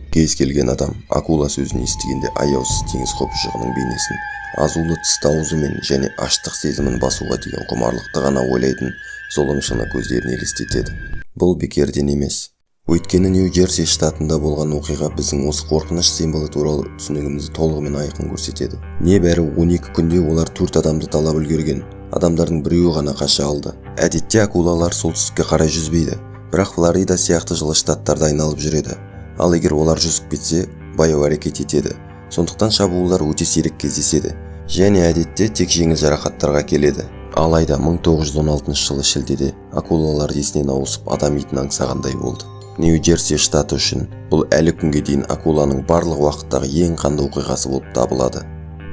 Кез келген адам акула сөзін естігенде аяусыз теңіз құбыжығының бейнесін, азулы тісті аузы мен және аштық сезімін басуға деген құмарлықты ғана ойлайтын зұлым шыны көздерін елестетеді. Бұл бекерден емес. Өйткені Нью-Джерси штатында болған оқиға біздің осы қорқыныш символы туралы түсінігімізді толығымен айқын көрсетеді. Небәрі 12 күнде олар төрт адамды талап үлгерген. Адамдардың біреуі ғана қаша алды. Әдетте акулалар солтүстікке қарай жүзбейді, бірақ Флорида сияқты жылы штаттарды айналып жүреді. Ал егер олар жүзіп кетсе, баяу әрекет етеді. Сондықтан шабуылдар өте сирек кездеседі және әдетте тек жеңіл жарақаттарға келеді. Алайда 1916 жылы шілдеде акулалар есінен ауысып, адам етін аңсағандай болды. Нью-Джерси штаты үшін бұл әлі күнге дейін акуланың барлық уақыттағы ең қанды оқиғасы болып табылады.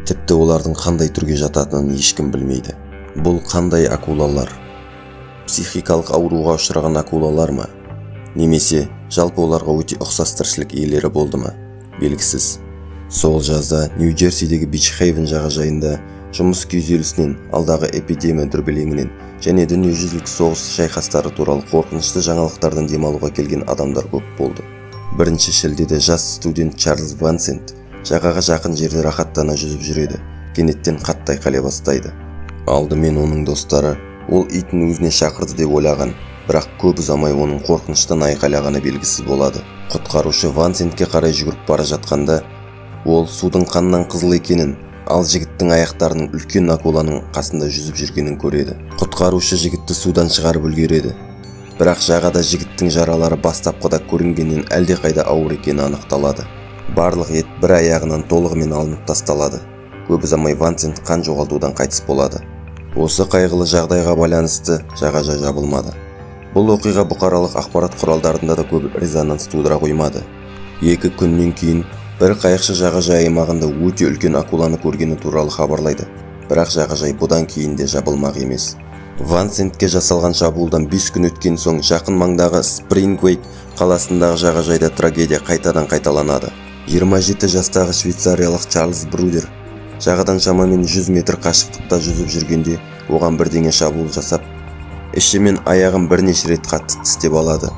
Тіпті олардың қандай түрге жататынын ешкім білмейді. Бұл қандай акулалар? Психикалық ауруға ұшыраған акулалар ма? Немесе жалпы оларға өте ұқсас тіршілік иелері болды ма? Белгісіз. Сол жазда Нью-Джерсидегі Бич Хейвен жағажайында жұмыс күйзелісінен, алдағы эпидемия дүрбелеңінен және дүниежүзілік соғыс шайқастары туралы қорқынышты жаңалықтардан демалуға келген адамдар көп болды. 1 шілдеде жас студент Чарльз Вансент жағаға жақын жерде рахаттана жүзіп жүреді. Кенеттен қатты айқайлай бастайды. Алдымен оның достары ол итін өзіне шақырды деп ойлаған, бірақ көп ұзамай оның қорқыныштан айқайлағаны белгісіз болады. Құтқарушы Вансентке қарай жүгіріп бара жатқанда, ол судың қаннан қызыл екенін, ал жігіттің аяқтарының үлкен акуланың қасында жүзіп жүргенін көреді. Құтқарушы жігітті судан шығарып үлгереді, бірақ жағада жігіттің жаралары бастапқыда көрінгеннен әлдеқайда ауыр екені анықталады. Барлық ет бір аяғынан толығымен алынып тасталады. Көп ұзамай Вансент қан жоғалтудан қайтыс болады. Осы қайғылы жағдайға байланысты жағажай жабылмады. Бұл оқиға бұқаралық ақпарат құралдарында да көп резонанс тудыра қоймады. 2 күннен кейін бір қайықшы жағажай аймағында өте үлкен акуланы көргені туралы хабарлайды, бірақ жағажай бұдан кейін де жабылмақ емес. Вансентке жасалған шабуылдан 5 күн өткен соң жақын маңдағы Спрингвейк қаласындағы жағажайда трагедия қайтадан қайталанады. 27 жастағы швейцариялық Чарльз Брудер жағадан шамамен 100 метр қашықтықта жүзіп жүргенде, оған бірдеңе шабуыл жасап, іші мен аяғын бірнеше рет қатты тістеп алады.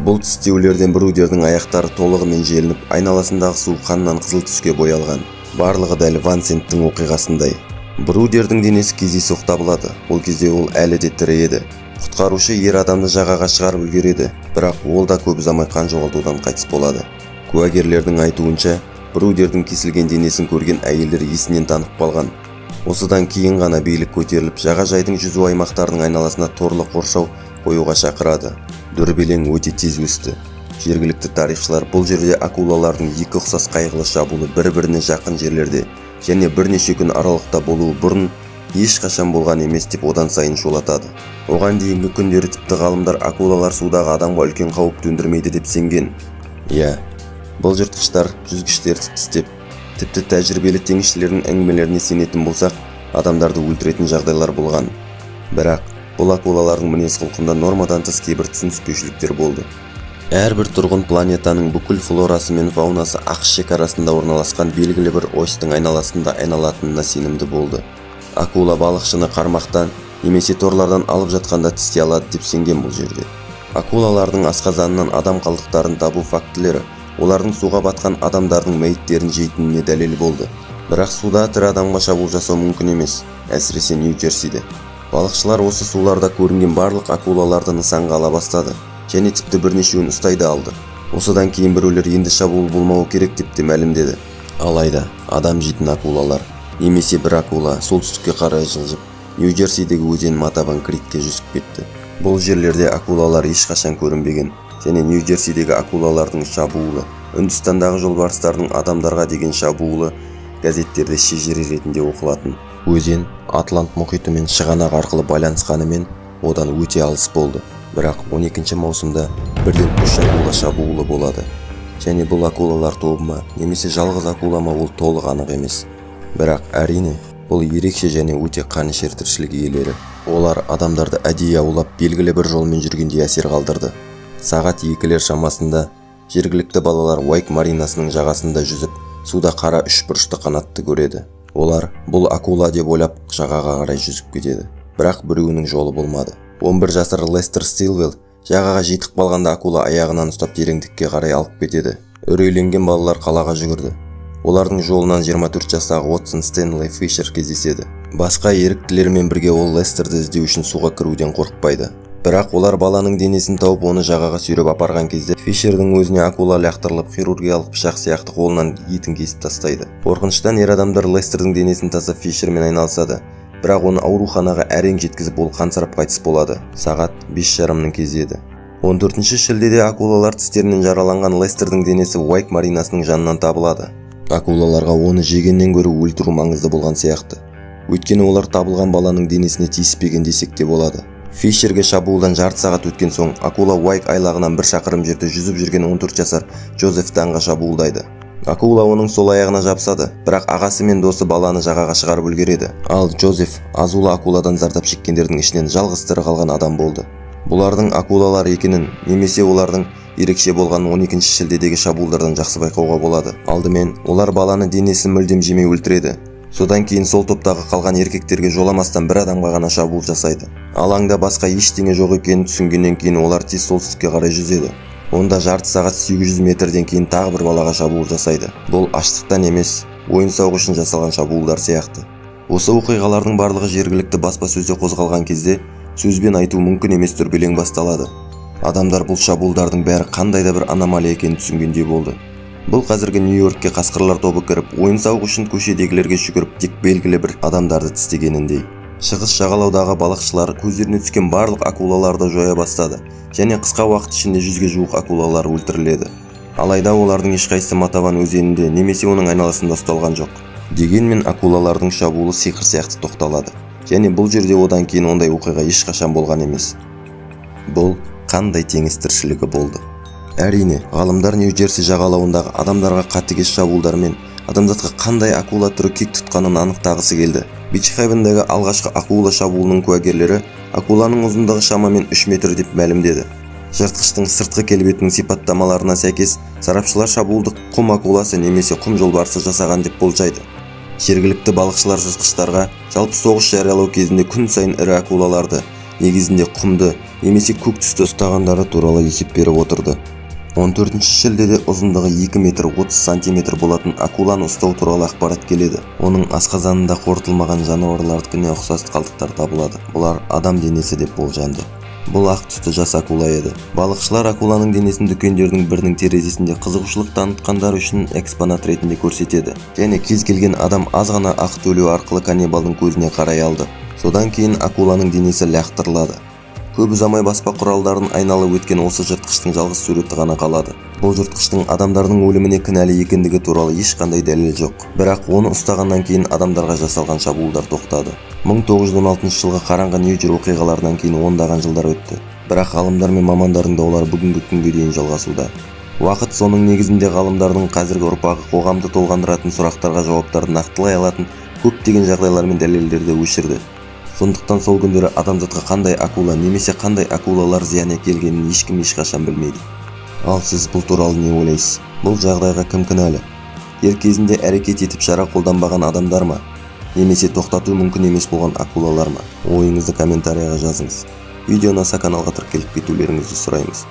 Бұл тістеулерден Брудердің аяқтары толығымен желініп, айналасындағы су қаннан қызыл түске боялған. Барлығы дәл Вансенттің оқиғасындай. Брудердің денесі кездейсоқ табылады. Ол кезде ол әлі де тірі еді. Құтқарушы ер адамды жағаға шығарып үлгереді, бірақ ол да көп ұзамай қан жоғалтудан қайтыс болады. Куәгерлердің айтуынша, Брудердің кесілген денесін көрген әйелдер есінен танып қалған. Осыдан кейін ғана билік көтеріліп, жағажайдың жүзу аймақтарының айналасына торлы қоршау қоюға шақырады. Дүрбелең өте тез өсті. Жергілікті тарихшылар бұл жерде акулалардың екі ұқсас қайғылы шабуылы бір-біріне жақын жерлерде және бірнеше күн аралықта болуы бұрын ешқашан болған емес деп одан сайын шулатады. Оған дейінгі күндері тіпті ғалымдар акулалар судағы адамға үлкен қауіп төндірмейді деп сенген. Иә, бұл жыртқыштар жүзгіштерді тістеп, тіпті тәжірибелі теңізшілердің әңгімелеріне сенетін болсақ, адамдарды өлтіретін жағдайлар болған. Бірақ бұл акулалардың мінез құлқында нормадан тыс кейбір түсініспеушіліктер болды. Әрбір тұрғын планетаның бүкіл флорасы мен фаунасы АҚШ шекарасында орналасқан белгілі бір осьтің айналасында айналатынына сенімді болды. Акула балықшыны қармақтан немесе торлардан алып жатқанда тістей алады деп сенген бұл жерде. Акулалардың асқазанынан адам қалдықтарын табу фактілері олардың суға батқан адамдардың мәйіттерін жейтініне дәлел болды. Бірақ суда тірі адамға шабуыл жасау мүмкін емес, әсіресе Нью-Джерсиде. Балықшылар осы суларда көрінген барлық акулаларды нысанға ала бастады және тіпті бірнешеуін ұстай да алды. Осыдан кейін біреулер енді шабуыл болмауы керек деп те мәлімдеді. Алайда адам жейтін акулалар немесе бір акула солтүстікке қарай жылжып, Нью-Джерсидегі өзен Матапан Крикке жүзіп кетті. Бұл жерлерде акулалар ешқашан көрінбеген және Нью-Джерсидегі акулалардың шабуылы, Үндістандағы жолбарыстардың адамдарға деген шабуылы газеттерде шежіре ретінде оқылатын. Өзен Атлант мұхитымен шығанақ арқылы байланысқанымен, одан өте алыс болды. Бірақ 12 маусымда бірден үш акула шабуылы болады. Және бұл акулалар тобы ма немесе жалғыз акула ма, ол толық анық емес. Бірақ, әрине, бұл ерекше және өте қанішер тіршілік иелері. Олар адамдарды әдейі аулап, белгілі бір жолмен жүргендей әсер қалдырды. Сағат 2-лер шамасында жергілікті балалар Уайк маринасының жағасында жүзіп, суда қара үшбұрышты қанатты көреді. Олар бұл акула деп ойлап, жағаға қарай жүзіп кетеді, бірақ біреуінің жолы болмады. 11 жасар Лестер Стилвелл жағаға жетіп қалғанда, акула аяғынан ұстап, тереңдікке қарай алып кетеді. Үрейленген балалар қалаға жүгірді. Олардың жолынан 24 жастағы Уотсон Стэнли Фишер кездеседі. Басқа еріктілермен бірге ол Лестерді іздеу үшін суға кіруден қорықпайды. Бірақ олар баланың денесін тауып, оны жағаға сүйреп апарған кезде Фишердің өзіне акула лақтырылып, хирургиялық пышақ сияқты қолынан етін кесіп тастайды. Қорқыныштан ер адамдар Лестердің денесін тастап, Фишермен айналысады. Бірақ оны ауруханаға әрең жеткізіп, ол қансырап қайтыс болады. Сағат 5:30-ның кезі еді. 14 шілдеде акулалар тістерінен жараланған Лестердің денесі Уайк маринасының жанынан табылады. Акулаларға оны жегеннен гөрі өлтіру маңызды болған сияқты. Өйткені олар табылған баланың денесіне тиіспеген десек те болады. Фишерге шабуылдан жарты сағат өткен соң акула Уайк айлағынан 1 шақырым жерде жүзіп жүрген 14 жасар Джозеф Данға шабуылдайды. Акула оның сол аяғына жабысады, бірақ ағасы мен досы баланы жағаға шығарып үлгереді. Ал Джозеф азулы акуладан зардап шеккендердің ішінен жалғыз тірі қалған адам болды. Бұлардың акулалар екенін немесе олардың ерекше болғанын 12 шілдедегі шабуылдардан жақсы байқауға болады. Алдымен олар баланы денесін мүлдем жемей өлтіреді. Содан кейін сол топтағы қалған еркектерге жоламастан бір адамға ғана шабуыл жасайды. Алаңда басқа ештеңе жоқ екенін түсінгеннен кейін олар тез солтүстікке қарай жүзеді. Онда жарты сағат 800 метрден кейін тағы бір балаға шабуыл жасайды. Бұл аштықтан емес, ойын-сауық үшін жасалған шабуылдар сияқты. Осы оқиғалардың барлығы жергілікті баспасөзде қозғалған кезде сөзбен айту мүмкін емес дүрбелең басталады. Адамдар бұл шабуылдардың бәрі қандай да бір аномалия екенін түсінгендей болды. Бұл қазіргі Нью-Йоркке қасқырлар тобы кіріп, ойын-сауық үшін көшедегілерге жүгіріп, тек белгілі бір адамдарды тістегеніндей. Шығыс жағалаудағы балықшылар көздеріне түскен барлық акулаларды жоя бастады және қысқа уақыт ішінде 100-ге жуық акулалар өлтіріледі. Алайда олардың ешқайсысы Матаван өзенінде немесе оның айналасында ұсталған жоқ. Дегенмен акулалардың шабуылы сиқыр сияқты тоқталады және бұл жерде одан кейін ондай оқиға ешқашан болған емес. Бұл қандай теңіз тіршілігі болды? Әрине, ғалымдар Нью-Джерси жағалауындағы адамдарға қатыгез шабуылдар мен адамзатқа қандай акула түрі кек тұтқанын анықтағысы келді. Бич Хейвендегі алғашқы акула шабуылының куәгерлері акуланың ұзындығы шамамен 3 метр деп мәлімдеді. Жыртқыштың сыртқы келбетінің сипаттамаларына сәйкес, сарапшылар шабуылды құм акуласы немесе құм жолбарысы жасаған деп болжайды. Жергілікті балықшылар жыртқыштарға жалпы соғыс жариялау кезінде күн сайын ірі акулаларды, негізінде құмды немесе көк түсті ұстағандары туралы есеп беріп отырды. 14 шілдеде ұзындығы 2 метр 30 сантиметр болатын акуланы ұстау туралы ақпарат келеді. Оның асқазанында қорытылмаған жануарлардікіне ұқсас қалдықтар табылады. Бұлар адам денесі деп болжанды. Бұл ақ түсті жас акула еді. Балықшылар акуланың денесін дүкендердің бірінің терезесінде қызығушылық танытқандар үшін экспонат ретінде көрсетеді. Және кез келген адам аз ғана ақы төлеу арқылы каннибалдың көзіне қарай алды. Содан кейін акуланың денесі лақтырылады. Көп ұзамай баспа құралдарын айналып өткен осы жыртқыштың жалғыз суреті ғана қалады. Бұл жыртқыштың адамдардың өліміне кінәлі екендігі туралы ешқандай дәлел жоқ. Бірақ оны ұстағаннан кейін адамдарға жасалған шабуылдар тоқтады. 1916 жылғы қараңғы Нью-Джерси оқиғаларынан кейін ондаған жылдар өтті. Бірақ ғалымдар мен мамандардың даулары бүгінгі күнге дейін жалғасуда. Уақыт, соның негізінде ғалымдардың қазіргі ұрпағы қоғамды толғандыратын сұрақтарға жауаптарды нақтылай алатын көптеген жағдайлар мен дәлелдерді өшірді. Сондықтан сол күндері адамзатқа қандай акула немесе қандай акулалар зиян әкелгенін ешкім ешқашан білмейді. Ал сіз бұл туралы не ойлайсыз? Бұл жағдайға кім кінәлі? Дер кезінде әрекет етіп шара қолданбаған адамдар ма? Немесе тоқтату мүмкін емес болған акулалар ма? Ойыңызды комментарияға жазыңыз. Видео ұнаса, каналға тіркеліп кетулеріңізді сұраймыз.